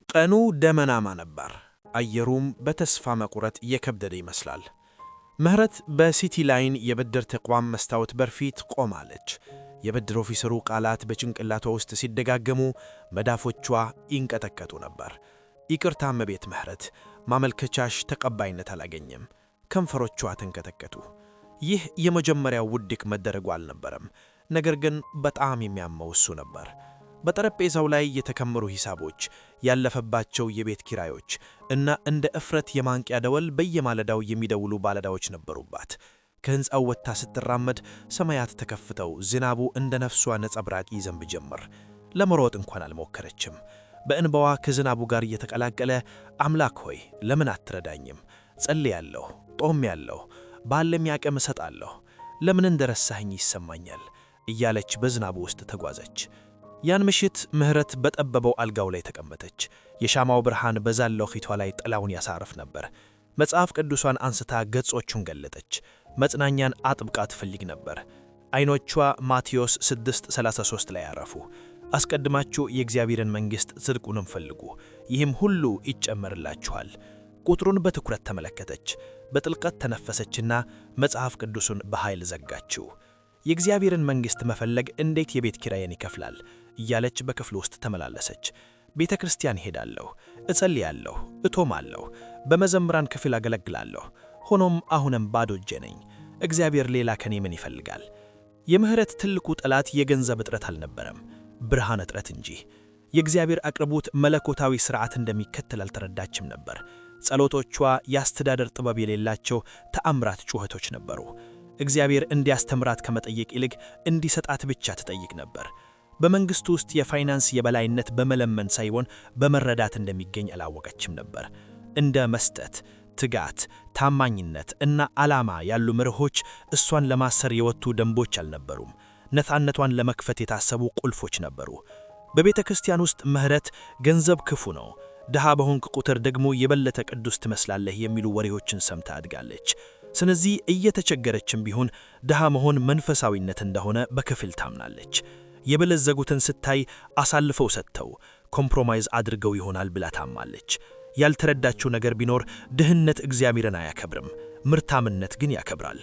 ቀኑ ደመናማ ነበር፣ አየሩም በተስፋ መቁረጥ የከበደ ይመስላል። ምህረት በሲቲ ላይን የብድር ተቋም መስታወት በር ፊት ቆማለች። የብድር ኦፊሰሩ ቃላት በጭንቅላቷ ውስጥ ሲደጋገሙ መዳፎቿ ይንቀጠቀጡ ነበር። "ይቅርታ እመቤት ምህረት፣ ማመልከቻሽ ተቀባይነት አላገኘም።" ከንፈሮቿ ተንቀጠቀጡ። ይህ የመጀመሪያው ውድቅ መደረጉ አልነበረም፣ ነገር ግን በጣም የሚያመው እሱ ነበር። በጠረጴዛው ላይ የተከመሩ ሂሳቦች፣ ያለፈባቸው የቤት ኪራዮች እና እንደ እፍረት የማንቂያ ደወል በየማለዳው የሚደውሉ ባለዕዳዎች ነበሩባት። ከሕንፃው ወጥታ ስትራመድ ሰማያት ተከፍተው ዝናቡ እንደ ነፍሷ ነጸብራቅ ይዘንብ ጀመር። ለመሮጥ እንኳን አልሞከረችም። በእንባዋ ከዝናቡ ጋር እየተቀላቀለ "አምላክ ሆይ፣ ለምን አትረዳኝም? ጸልያለሁ፣ ጦሜያለሁ፣ ባለኝ አቅም እሰጣለሁ። ለምን እንደረሳኸኝ ይሰማኛል" እያለች በዝናቡ ውስጥ ተጓዘች። ያን ምሽት ምህረት በጠበበው አልጋው ላይ ተቀመጠች። የሻማው ብርሃን በዛለው ፊቷ ላይ ጥላውን ያሳርፍ ነበር። መጽሐፍ ቅዱሷን አንስታ ገጾቹን ገለጠች። መጽናኛን አጥብቃ ትፈልግ ነበር። ዓይኖቿ ማቴዎስ 6:33 ላይ አረፉ። "አስቀድማችሁ የእግዚአብሔርን መንግሥት ጽድቁንም ፈልጉ፣ ይህም ሁሉ ይጨመርላችኋል።" ቁጥሩን በትኩረት ተመለከተች። በጥልቀት ተነፈሰችና መጽሐፍ ቅዱሱን በኃይል ዘጋችው። "የእግዚአብሔርን መንግሥት መፈለግ እንዴት የቤት ኪራዬን ይከፍላል?" እያለች በክፍሉ ውስጥ ተመላለሰች። "ቤተ ክርስቲያን እሄዳለሁ፣ እጸልያለሁ፣ እጦማለሁ፣ በመዘምራን ክፍል አገለግላለሁ። ሆኖም አሁንም ባዶ እጄ ነኝ። እግዚአብሔር ሌላ ከኔ ምን ይፈልጋል?" የምህረት ትልቁ ጠላት የገንዘብ እጥረት አልነበረም፣ ብርሃን እጥረት እንጂ። የእግዚአብሔር አቅርቦት መለኮታዊ ሥርዓት እንደሚከተል አልተረዳችም ነበር። ጸሎቶቿ የአስተዳደር ጥበብ የሌላቸው ተአምራት ጩኸቶች ነበሩ። እግዚአብሔር እንዲያስተምራት ከመጠየቅ ይልቅ እንዲሰጣት ብቻ ትጠይቅ ነበር። በመንግሥቱ ውስጥ የፋይናንስ የበላይነት በመለመን ሳይሆን በመረዳት እንደሚገኝ አላወቀችም ነበር። እንደ መስጠት፣ ትጋት፣ ታማኝነት እና ዓላማ ያሉ መርሆች እሷን ለማሰር የወጡ ደንቦች አልነበሩም። ነፃነቷን ለመክፈት የታሰቡ ቁልፎች ነበሩ። በቤተ ክርስቲያን ውስጥ ምህረት "ገንዘብ ክፉ ነው፣ ድሃ በሆንክ ቁጥር ደግሞ የበለጠ ቅዱስ ትመስላለህ" የሚሉ ወሬዎችን ሰምታ አድጋለች። ስለዚህ እየተቸገረችም ቢሆን ድሃ መሆን መንፈሳዊነት እንደሆነ በከፊል ታምናለች። የበለጸጉትን ስታይ አሳልፈው ሰጥተው compromise አድርገው ይሆናል ብላ ታምናለች። ያልተረዳችው ነገር ቢኖር ድህነት እግዚአብሔርን አያከብርም፣ ምርታምነት ግን ያከብራል።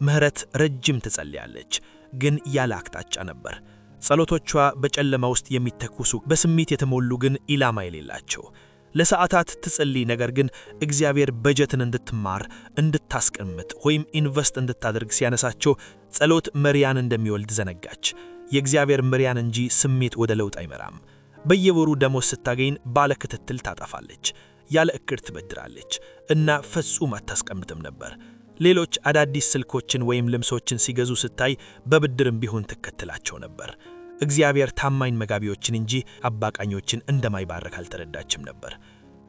ምህረት ረጅም ትጸልያለች፣ ግን ያለ አቅጣጫ ነበር። ጸሎቶቿ በጨለማ ውስጥ የሚተኩሱ፣ በስሜት የተሞሉ ግን ኢላማ የሌላቸው። ለሰዓታት ትጸልይ፣ ነገር ግን እግዚአብሔር በጀትን እንድትማር፣ እንድታስቀምጥ ወይም invest እንድታደርግ ሲያነሳቸው ጸሎት መሪያን እንደሚወልድ ዘነጋች። የእግዚአብሔር መሪያን እንጂ ስሜት ወደ ለውጥ አይመራም። በየወሩ ደሞዝ ስታገኝ ባለ ክትትል ታጠፋለች፣ ያለ እቅድ ትበድራለች እና ፈጹም አታስቀምጥም ነበር። ሌሎች አዳዲስ ስልኮችን ወይም ልብሶችን ሲገዙ ስታይ በብድርም ቢሆን ትከተላቸው ነበር። እግዚአብሔር ታማኝ መጋቢዎችን እንጂ አባካኞችን እንደማይባርክ አልተረዳችም ነበር።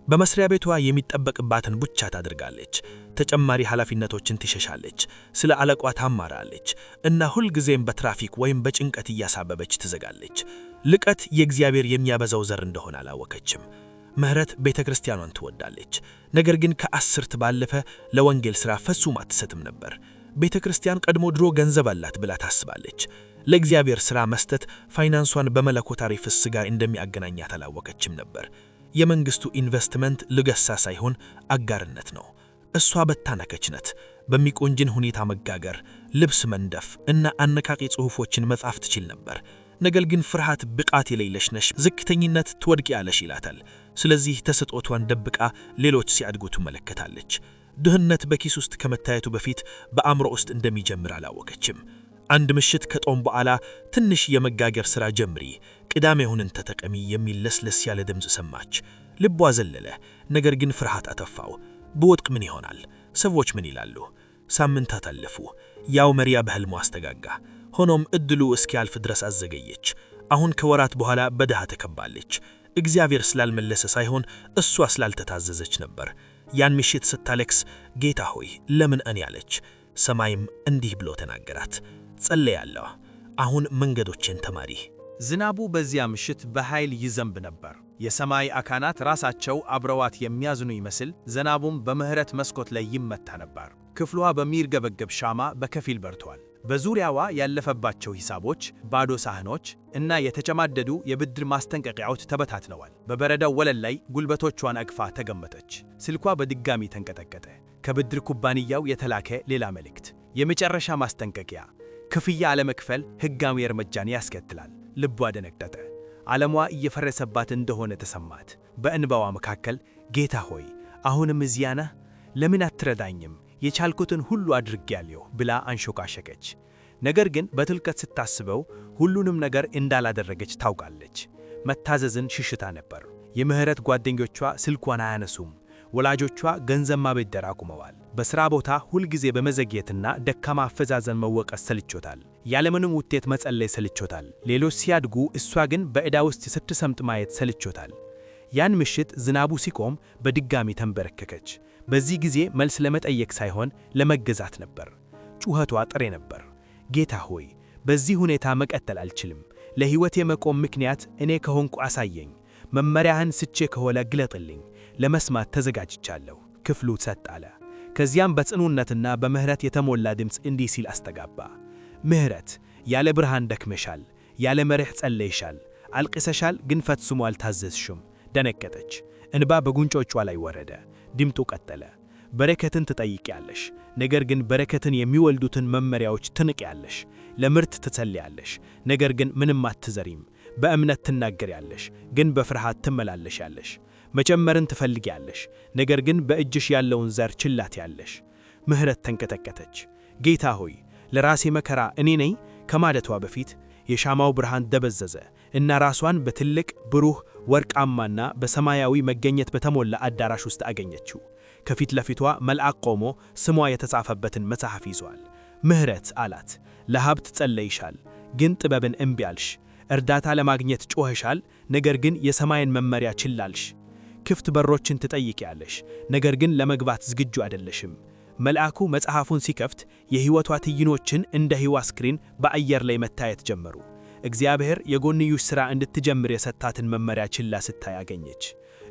በመስሪያ ቤቷ የሚጠበቅባትን ብቻ ታደርጋለች። ተጨማሪ ኃላፊነቶችን ትሸሻለች። ስለ አለቋ ታማራለች እና ሁልጊዜም በትራፊክ ወይም በጭንቀት እያሳበበች ትዘጋለች። ልቀት የእግዚአብሔር የሚያበዛው ዘር እንደሆነ አላወቀችም። ምህረት ቤተ ክርስቲያኗን ትወዳለች። ነገር ግን ከአስርት ባለፈ ለወንጌል ሥራ ፈጹም አትሰጥም ነበር። ቤተ ክርስቲያን ቀድሞ ድሮ ገንዘብ አላት ብላ ታስባለች። ለእግዚአብሔር ሥራ መስጠት ፋይናንሷን በመለኮታዊ ፍስ ጋር እንደሚያገናኛት አላወቀችም ነበር። የመንግሥቱ ኢንቨስትመንት ልገሳ ሳይሆን አጋርነት ነው። እሷ በታነከች ነት በሚቆንጅን ሁኔታ መጋገር፣ ልብስ መንደፍ እና አነቃቂ ጽሑፎችን መጻፍ ትችል ነበር። ነገር ግን ፍርሃት "ብቃት የሌለሽ ነሽ፣ ዝቅተኝነት ትወድቂያለሽ" ይላታል። ስለዚህ ተሰጥኦቷን ደብቃ ሌሎች ሲያድጉ ትመለከታለች። ድህነት በኪስ ውስጥ ከመታየቱ በፊት በአእምሮ ውስጥ እንደሚጀምር አላወቀችም። አንድ ምሽት ከጦም በኋላ "ትንሽ የመጋገር ሥራ ጀምሪ፣ ቅዳሜውን ተጠቀሚ" የሚል ለስለስ ያለ ድምፅ ሰማች። ልቧ ዘለለ። ነገር ግን ፍርሃት አጠፋው። ብወድቅ ምን ይሆናል? ሰዎች ምን ይላሉ? ሳምንታት አለፉ። ያው መሪያ በሕልሟ አስተጋጋ። ሆኖም እድሉ እስኪያልፍ ድረስ አዘገየች። አሁን ከወራት በኋላ በድሃ ተከባለች። እግዚአብሔር ስላልመለሰ ሳይሆን እሷ ስላልተታዘዘች ነበር። ያን ምሽት ስታለቅስ "ጌታ ሆይ፣ ለምን እኔ?" አለች። ሰማይም እንዲህ ብሎ ተናገራት። "ጸልያለሁ። አሁን መንገዶቼን ተማሪ።" ዝናቡ በዚያ ምሽት በኃይል ይዘንብ ነበር። የሰማይ አካላት ራሳቸው አብረዋት የሚያዝኑ ይመስል ዝናቡም በምህረት መስኮት ላይ ይመታ ነበር። ክፍሏ በሚርገበገብ ሻማ በከፊል በርቷል። በዙሪያዋ ያለፈባቸው ሂሳቦች፣ ባዶ ሳህኖች እና የተጨማደዱ የብድር ማስጠንቀቂያዎች ተበታትነዋል። በበረዳው ወለል ላይ ጉልበቶቿን አቅፋ ተገመተች። ስልኳ በድጋሚ ተንቀጠቀጠ። ከብድር ኩባንያው የተላከ ሌላ መልእክት። የመጨረሻ ማስጠንቀቂያ፣ ክፍያ አለመክፈል ሕጋዊ እርምጃን ያስከትላል። ልቧ ደነገጠ። ዓለሟ እየፈረሰባት እንደሆነ ተሰማት። በእንባዋ መካከል ጌታ ሆይ፣ አሁንም እዚያ ነህ? ለምን አትረዳኝም? የቻልኩትን ሁሉ አድርጌያለሁ ብላ አንሾካሸከች። ነገር ግን በጥልቀት ስታስበው ሁሉንም ነገር እንዳላደረገች ታውቃለች። መታዘዝን ሽሽታ ነበር። የምህረት ጓደኞቿ ስልኳን አያነሱም። ወላጆቿ ገንዘብ ማበደር አቁመዋል። በሥራ ቦታ ሁልጊዜ በመዘግየትና ደካማ አፈጻጸም መወቀስ ሰልቾታል። ያለምንም ውጤት መጸለይ ሰልቾታል። ሌሎች ሲያድጉ እሷ ግን በዕዳ ውስጥ ስትሰምጥ ማየት ሰልቾታል። ያን ምሽት ዝናቡ ሲቆም በድጋሚ ተንበረከከች። በዚህ ጊዜ መልስ ለመጠየቅ ሳይሆን ለመገዛት ነበር። ጩኸቷ ጥሬ ነበር። ጌታ ሆይ፣ በዚህ ሁኔታ መቀጠል አልችልም። ለሕይወቴ መቆም ምክንያት እኔ ከሆንኩ አሳየኝ። መመሪያህን ስቼ ከሆነ ግለጥልኝ። ለመስማት ተዘጋጅቻለሁ። ክፍሉ ጸጥ አለ። ከዚያም በጽኑነትና በምህረት የተሞላ ድምፅ እንዲህ ሲል አስተጋባ። ምህረት፣ ያለ ብርሃን ደክመሻል፣ ያለ መርህ ጸለይሻል፣ አልቅሰሻል፣ ግን ፈጽሞ አልታዘዝሽም። ደነገጠች። እንባ በጉንጮቿ ላይ ወረደ። ድምጡ ቀጠለ። በረከትን ትጠይቂያለሽ፣ ነገር ግን በረከትን የሚወልዱትን መመሪያዎች ትንቂያለሽ። ለምርት ትጸልያለሽ፣ ነገር ግን ምንም አትዘሪም። በእምነት ትናገሪያለሽ፣ ግን በፍርሃት ትመላለሻለሽ። መጨመርን ትፈልጊያለሽ፣ ነገር ግን በእጅሽ ያለውን ዘር ችላ ትያለሽ። ምህረት ተንቀጠቀጠች። ጌታ ሆይ፣ ለራሴ መከራ እኔ ነኝ ከማለቷ በፊት የሻማው ብርሃን ደበዘዘ እና ራሷን በትልቅ ብሩህ ወርቃማና በሰማያዊ መገኘት በተሞላ አዳራሽ ውስጥ አገኘችው። ከፊት ለፊቷ መልአክ ቆሞ ስሟ የተጻፈበትን መጽሐፍ ይዟል። ምህረት አላት፣ ለሀብት ጸለይሻል፣ ግን ጥበብን እምቢ አልሽ። እርዳታ ለማግኘት ጮኸሻል፣ ነገር ግን የሰማይን መመሪያ ችላ አልሽ። ክፍት በሮችን ትጠይቂያለሽ፣ ነገር ግን ለመግባት ዝግጁ አይደለሽም። መልአኩ መጽሐፉን ሲከፍት የሕይወቷ ትዕይንቶችን እንደ ሕዋ screen በአየር ላይ መታየት ጀመሩ። እግዚአብሔር የጎንዮሽ ሥራ እንድትጀምር የሰጣትን መመሪያ ችላ ስትል አገኘች።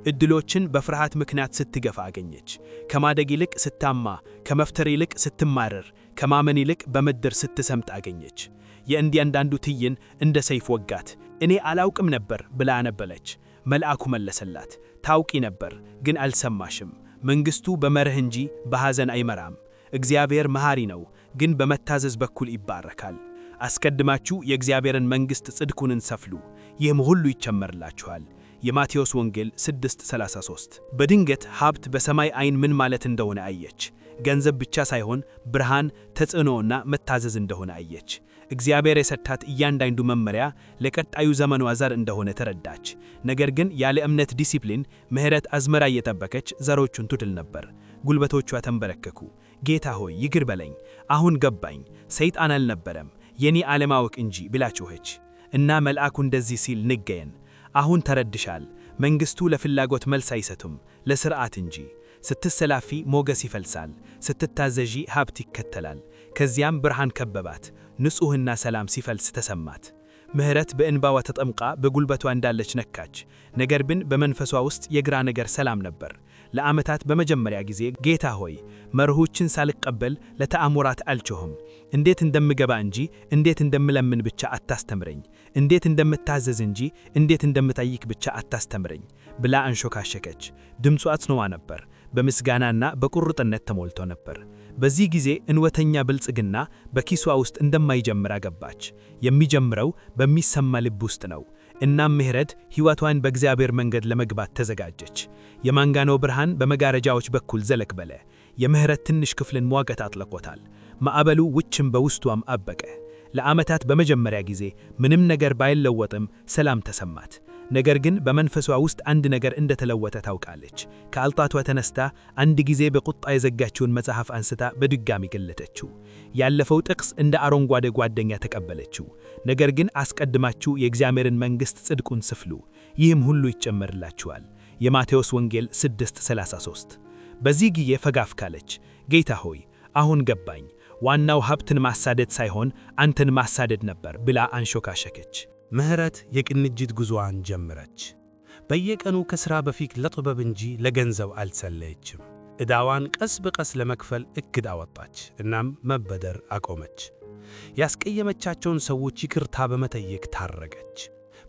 ዕድሎችን በፍርሃት ምክንያት ስትገፋ አገኘች። ከማደግ ይልቅ ስታማ፣ ከመፍጠር ይልቅ ስትማረር፣ ከማመን ይልቅ በምድር ስትሰምጥ አገኘች። የእያንዳንዱ ትዕይንት እንደ ሰይፍ ወጋት። እኔ አላውቅም ነበር ብላ አነበለች። መልአኩ መለሰላት፣ ታውቂ ነበር ግን አልሰማሽም። መንግሥቱ በመርህ እንጂ በሐዘን አይመራም። እግዚአብሔር መሐሪ ነው፣ ግን በመታዘዝ በኩል ይባረካል። አስቀድማችሁ የእግዚአብሔርን መንግሥት ጽድቁንን ሰፍሉ፣ ይህም ሁሉ ይጨመርላችኋል። የማቴዎስ ወንጌል 6:33። በድንገት ሀብት በሰማይ ዓይን ምን ማለት እንደሆነ አየች። ገንዘብ ብቻ ሳይሆን ብርሃን፣ ተጽዕኖና መታዘዝ እንደሆነ አየች። እግዚአብሔር የሰጣት እያንዳንዱ መመሪያ ለቀጣዩ ዘመኗ ዘር እንደሆነ ተረዳች። ነገር ግን ያለ እምነት ዲሲፕሊን ምህረት አዝመራ እየጠበቀች ዘሮቹን ትጥል ነበር። ጉልበቶቿ ተንበረከኩ። ጌታ ሆይ ይቅር በለኝ፣ አሁን ገባኝ፣ ሰይጣን አልነበረም የኔ አለማወቅ እንጂ ብላ ጮኸች። እና መልአኩ እንደዚህ ሲል ነገረን፣ አሁን ተረድሻል። መንግሥቱ ለፍላጎት መልስ አይሰጡም፣ ለሥርዓት እንጂ። ስትሰላፊ ሞገስ ይፈልሳል፣ ስትታዘዢ ሀብት ይከተላል። ከዚያም ብርሃን ከበባት፣ ንጹሕና ሰላም ሲፈልስ ተሰማት። ምህረት በእንባዋ ተጠምቃ በጉልበቷ እንዳለች ነካች። ነገር ግን በመንፈሷ ውስጥ የግራ ነገር ሰላም ነበር። ለዓመታት በመጀመሪያ ጊዜ ጌታ ሆይ መርሆችን ሳልቀበል ለተአምራት አልጮህም። እንዴት እንደምገባ እንጂ እንዴት እንደምለምን ብቻ አታስተምረኝ፣ እንዴት እንደምታዘዝ እንጂ እንዴት እንደምጠይቅ ብቻ አታስተምረኝ ብላ አንሾካሸከች። ድምጿ ጽኑዋ ነበር፣ በምስጋናና በቁርጥነት ተሞልቶ ነበር። በዚህ ጊዜ እንወተኛ ብልጽግና በኪሷ ውስጥ እንደማይጀምር አገባች። የሚጀምረው በሚሰማ ልብ ውስጥ ነው። እናም ምህረት ሕይወቷን በእግዚአብሔር መንገድ ለመግባት ተዘጋጀች። የማንጋኖ ብርሃን በመጋረጃዎች በኩል ዘለቅ በለ። የምህረት ትንሽ ክፍልን ሟገት አጥለቆታል። ማዕበሉ ውጭም በውስጧም አበቀ። ለዓመታት በመጀመሪያ ጊዜ ምንም ነገር ባይለወጥም ሰላም ተሰማት። ነገር ግን በመንፈሷ ውስጥ አንድ ነገር እንደተለወጠ ታውቃለች። ከአልጣቷ ተነስታ አንድ ጊዜ በቁጣ የዘጋችውን መጽሐፍ አንስታ በድጋሚ ገለጠችው። ያለፈው ጥቅስ እንደ አረንጓዴ ጓደኛ ተቀበለችው። ነገር ግን አስቀድማችሁ የእግዚአብሔርን መንግሥት ጽድቁን ስፍሉ፣ ይህም ሁሉ ይጨመርላችኋል። የማቴዎስ ወንጌል 6:33። በዚህ ጊዜ ፈጋፍ ካለች፣ ጌታ ሆይ አሁን ገባኝ፣ ዋናው ሀብትን ማሳደድ ሳይሆን አንተን ማሳደድ ነበር ብላ አንሾካሸከች። ምህረት የቅንጅት ጉዞዋን ጀመረች። በየቀኑ ከሥራ በፊት ለጥበብ እንጂ ለገንዘብ አልጸለየችም። ዕዳዋን ቀስ በቀስ ለመክፈል እቅድ አወጣች፣ እናም መበደር አቆመች። ያስቀየመቻቸውን ሰዎች ይቅርታ በመጠየቅ ታረቀች።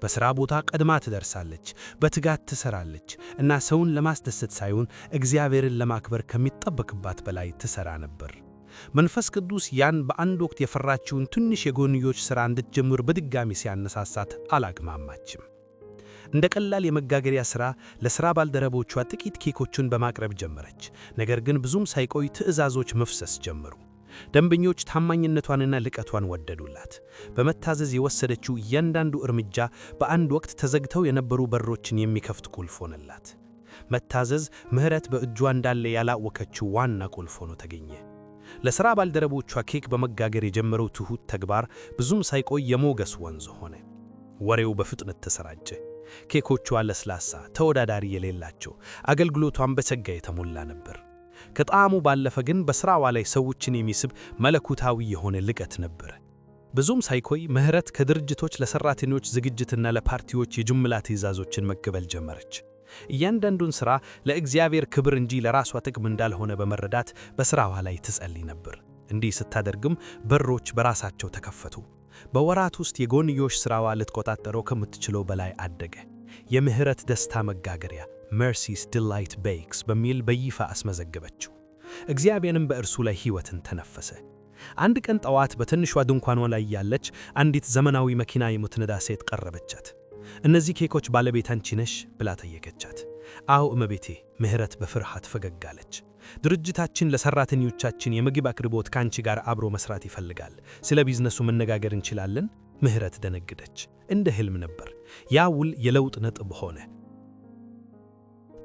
በሥራ ቦታ ቀድማ ትደርሳለች፣ በትጋት ትሠራለች እና ሰውን ለማስደሰት ሳይሆን እግዚአብሔርን ለማክበር ከሚጠበቅባት በላይ ትሠራ ነበር። መንፈስ ቅዱስ ያን በአንድ ወቅት የፈራችውን ትንሽ የጎንዮሽ ሥራ እንድትጀምር በድጋሚ ሲያነሳሳት አላቅማማችም። እንደ ቀላል የመጋገሪያ ሥራ ለሥራ ባልደረቦቿ ጥቂት ኬኮችን በማቅረብ ጀመረች። ነገር ግን ብዙም ሳይቆይ ትዕዛዞች መፍሰስ ጀመሩ። ደንበኞች ታማኝነቷንና ልቀቷን ወደዱላት። በመታዘዝ የወሰደችው እያንዳንዱ እርምጃ በአንድ ወቅት ተዘግተው የነበሩ በሮችን የሚከፍት ቁልፍ ሆነላት። መታዘዝ ምሕረት በእጇ እንዳለ ያላወቀችው ዋና ቁልፍ ሆኖ ተገኘ። ለሥራ ባልደረቦቿ ኬክ በመጋገር የጀመረው ትሑት ተግባር ብዙም ሳይቆይ የሞገስ ወንዝ ሆነ። ወሬው በፍጥነት ተሰራጨ። ኬኮቿ ለስላሳ፣ ተወዳዳሪ የሌላቸው፣ አገልግሎቷን በጸጋ የተሞላ ነበር። ከጣዕሙ ባለፈ ግን በሥራዋ ላይ ሰዎችን የሚስብ መለኮታዊ የሆነ ልቀት ነበር። ብዙም ሳይቆይ ምህረት ከድርጅቶች ለሠራተኞች ዝግጅትና ለፓርቲዎች የጅምላ ትዕዛዞችን መቀበል ጀመረች። እያንዳንዱን ሥራ ለእግዚአብሔር ክብር እንጂ ለራሷ ጥቅም እንዳልሆነ በመረዳት በሥራዋ ላይ ትጸልይ ነበር። እንዲህ ስታደርግም በሮች በራሳቸው ተከፈቱ። በወራት ውስጥ የጎንዮሽ ሥራዋ ልትቆጣጠረው ከምትችለው በላይ አደገ። የምህረት ደስታ መጋገሪያ፣ Mercy's Delight Bakes በሚል በይፋ አስመዘገበችው። እግዚአብሔርም በእርሱ ላይ ሕይወትን ተነፈሰ። አንድ ቀን ጠዋት በትንሿ ድንኳኗ ላይ እያለች አንዲት ዘመናዊ መኪና የምትነዳ ሴት ቀረበቻት። "እነዚህ ኬኮች ባለቤት አንቺ ነሽ?" ብላ ጠየቀቻት። "አዎ እመቤቴ።" ምህረት በፍርሃት ፈገግ አለች። "ድርጅታችን ለሠራተኞቻችን የምግብ አቅርቦት ከአንቺ ጋር አብሮ መስራት ይፈልጋል። ስለ ቢዝነሱ መነጋገር እንችላለን?" ምህረት ደነገጠች። እንደ ህልም ነበር። ያ ውል የለውጥ ነጥብ ሆነ።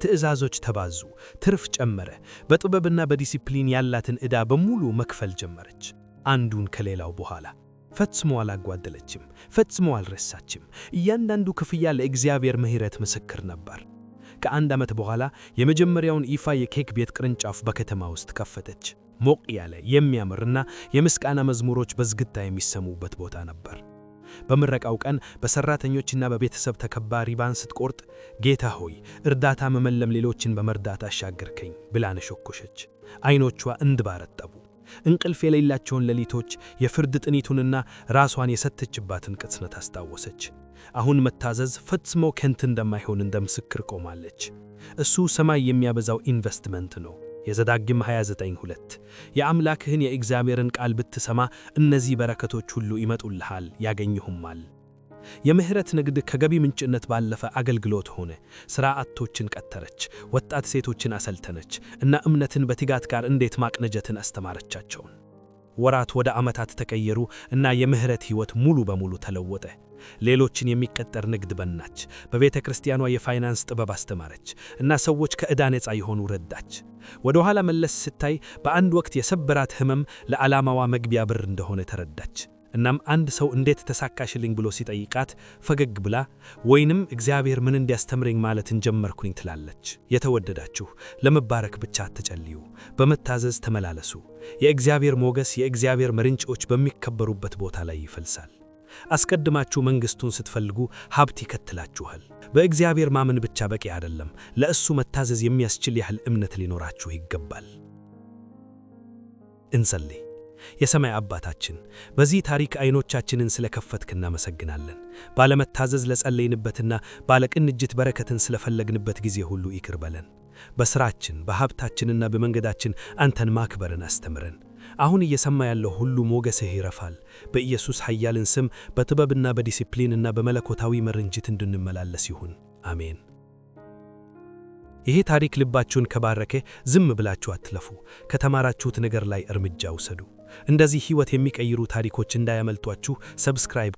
ትዕዛዞች ተባዙ፣ ትርፍ ጨመረ። በጥበብና በዲሲፕሊን ያላትን ዕዳ በሙሉ መክፈል ጀመረች። አንዱን ከሌላው በኋላ። ፈጽሞ አላጓደለችም፣ ፈጽሞ አልረሳችም። እያንዳንዱ ክፍያ ለእግዚአብሔር ምሕረት ምስክር ነበር። ከአንድ ዓመት በኋላ የመጀመሪያውን ይፋ የኬክ ቤት ቅርንጫፍ በከተማ ውስጥ ከፈተች። ሞቅ ያለ፣ የሚያምርና የምስጋና መዝሙሮች በዝግታ የሚሰሙበት ቦታ ነበር። በምረቃው ቀን በሰራተኞችና በቤተሰብ ተከባ ሪባን ስትቆርጥ፣ "ጌታ ሆይ፣ እርዳታ መመለም ሌሎችን በመርዳት አሻገርከኝ" ብላ ነሾኮሸች። አይኖቿ እንባ ረጠቡ። እንቅልፍ የሌላቸውን ሌሊቶች፣ የፍርድ ጥኒቱንና ራሷን የሰተችባትን ቅጽበት አስታወሰች። አሁን መታዘዝ ፈጽሞ ከንቱ እንደማይሆን እንደ ምስክር ቆማለች። እሱ ሰማይ የሚያበዛው ኢንቨስትመንት ነው። የዘዳግም 29:2። የአምላክህን የእግዚአብሔርን ቃል ብትሰማ እነዚህ በረከቶች ሁሉ ይመጡልሃል፣ ያገኙህማል። የምህረት ንግድ ከገቢ ምንጭነት ባለፈ አገልግሎት ሆነ። ሥራ አጦችን ቀጠረች፣ ወጣት ሴቶችን አሰልጠነች እና እምነትን በትጋት ጋር እንዴት ማቀናጀትን አስተማረቻቸው። ወራት ወደ ዓመታት ተቀየሩ እና የምህረት ሕይወት ሙሉ በሙሉ ተለወጠ። ሌሎችን የሚቀጥር ንግድ በናች። በቤተ ክርስቲያኗ የፋይናንስ ጥበብ አስተማረች እና ሰዎች ከዕዳ ነፃ እንዲሆኑ ረዳች። ወደ ኋላ መለስ ስታይ በአንድ ወቅት የሰበራት ህመም ለዓላማዋ መግቢያ በር እንደሆነ ተረዳች። እናም አንድ ሰው "እንዴት ተሳካሽልኝ?" ብሎ ሲጠይቃት ፈገግ ብላ "ወይንም እግዚአብሔር ምን እንዲያስተምረኝ" ማለትን ጀመርኩኝ ትላለች። የተወደዳችሁ፣ ለመባረክ ብቻ አትጸልዩ፣ በመታዘዝ ተመላለሱ። የእግዚአብሔር ሞገስ የእግዚአብሔር ምርንጮች በሚከበሩበት ቦታ ላይ ይፈልሳል። አስቀድማችሁ መንግሥቱን ስትፈልጉ ሀብት ይከተላችኋል። በእግዚአብሔር ማመን ብቻ በቂ አይደለም። ለእሱ መታዘዝ የሚያስችል ያህል እምነት ሊኖራችሁ ይገባል። እንጸልይ። የሰማይ አባታችን፣ በዚህ ታሪክ አይኖቻችንን ስለከፈትክ እናመሰግናለን። ባለመታዘዝ ለጸለይንበትና ባለቅንጅት በረከትን ስለፈለግንበት ጊዜ ሁሉ ይቅር በለን። በሥራችን፣ በሀብታችንና በመንገዳችን አንተን ማክበርን አስተምረን። አሁን እየሰማ ያለው ሁሉ ሞገስህ ይረፋል። በኢየሱስ ኃያልን ስም በጥበብና በዲሲፕሊንና በመለኮታዊ መርንጅት እንድንመላለስ ይሁን። አሜን። ይሄ ታሪክ ልባችሁን ከባረከ ዝም ብላችሁ አትለፉ። ከተማራችሁት ነገር ላይ እርምጃ ውሰዱ። እንደዚህ ሕይወት የሚቀይሩ ታሪኮች እንዳያመልጧችሁ subscribe